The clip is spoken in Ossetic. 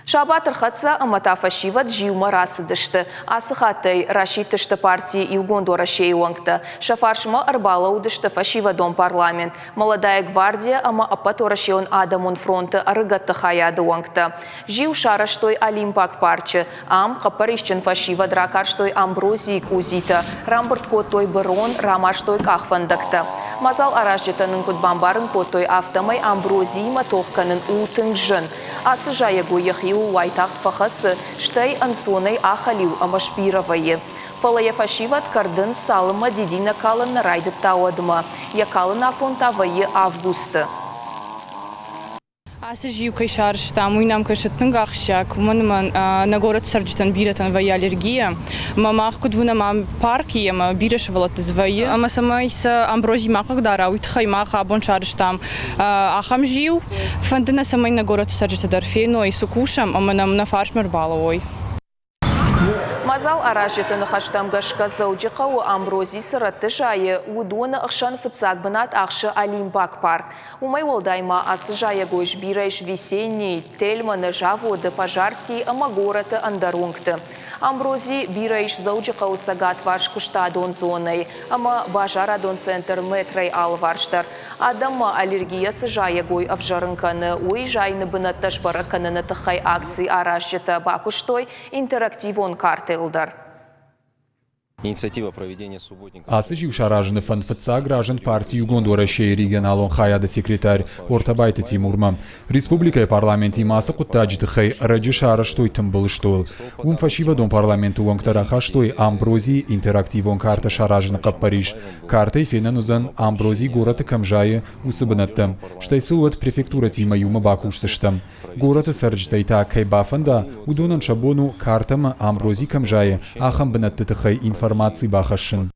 Сабат ӕрхӕццӕ ӕмӕ та фӕсивӕд зиумӕ рацыдысты. Ацы хаттӕй расидтысты партийы Иугонд Уӕрӕсейы уӕнгтӕ. Сӕ фарсмӕ ӕрбалӕууыдысты фӕсивӕдон парламент, Молодая гвардия ӕмӕ Ӕппӕтуӕрӕсеон адӕмон фронты ӕрыгӕтты хайады уӕнгтӕ. Зиу сарӕзтой Олимпаг парчы. Ам хъӕппӕрисджын фӕсивӕд ракарстой амброзийы къудзитӕ, рамбырд кодтой бырон, рамазтой къахвӕндӕгтӕ. Мадзал аразджытӕ нын куыд бамбарын кодтой, афтӕмӕй амброзиимӕ тох кӕнын у тынг зын. Ацы зайӕгой йӕхиуыл уайтагъд фӕхӕцы, стӕй ӕнцонӕй ахӕлиу ӕмӕ сбирӕ вӕййы. Фӕлӕ йӕ фӕсивӕд кӕрдынц, цалынмӕ дидинӕг калын нӕ райдыдта, уӕдмӕ. Йӕ калын афон та вӕййы августы. Ацы зиу кӕй сарӕзтам, уый нӕм кӕсы тынг ахсджиаг, уымӕн ӕмӕ нӕ горӕты цӕрджытӕн бирӕтӕн вӕййы аллергия. Ӕмӕ мах куыд уынӕм, ам парк и ӕмӕ бирӕ сывӕллӕтты дзы вӕййы. Ӕмӕ цӕмӕй сӕ амбрози ма хъыгдара, уый тыххӕй мах абон сарӕзтам ахӕм зиу. Фӕнды нӕ, цӕмӕй нӕ горӕты цӕрджытӕ дӕр феной, цы кусӕм ӕмӕ нӕм нӕ фарсмӕ ӕрбалӕууой. Мадзал аразджыты ныхӕстӕм гӕсгӕ Дзӕуджыхъӕуы амбрози цы рӕтты зайы, уыдоны хсӕн фыццаг бынат ахсы Олимпаг парк. Уымӕй уӕлдай ма ацы зайӕгой сбирӕ ис Весенний, Тельманы, Заводы, Пожарскийы ӕмӕ горӕты ӕндӕр уынгты. Амбрози бирӕ ис Дзӕуджыхъӕуы цӕгатварс куыстадон зонӕйы ӕмӕ базарадон центр Метройы алыварс дӕр. Адӕммӕ аллергийӕ цы зайӕгой ӕвзӕрын кӕны, уый зайыны бынӕттӕ сбӕрӕг кӕныны тыххӕй акци аразджытӕ бакуыстой интерактивон картӕйыл дӕр. Ацы зиу саразыны фӕнд фыццаг разынд парти Иугонд Уӕрӕсейы регионалон хайады секретарь Ортабайты Тимурмӕ. Республикӕйы парламентимӕ ацы хъуыддаджы тыххӕй ӕрӕджы сарӕзтой тымбыл стъол. Уым фӕсивӕдон парламенты уӕнгтӕ рахастой амброзийы интерактивон картӕ саразыны хъӕппӕрис. Картӕй фенӕн уыдзӕн, амбрози горӕты кӕм зайы, уыцы бынӕттӕ. Стӕй сыл уӕд префектурӕтимӕ иумӕ бакусдзыстӕм. Горӕты цӕрджытӕй та кӕй бафӕнда, уыдонӕн сӕ бон у картӕмӕ амбрози кӕм зайы, ахӕм бынӕтты тыххӕй информаци бахӕссын.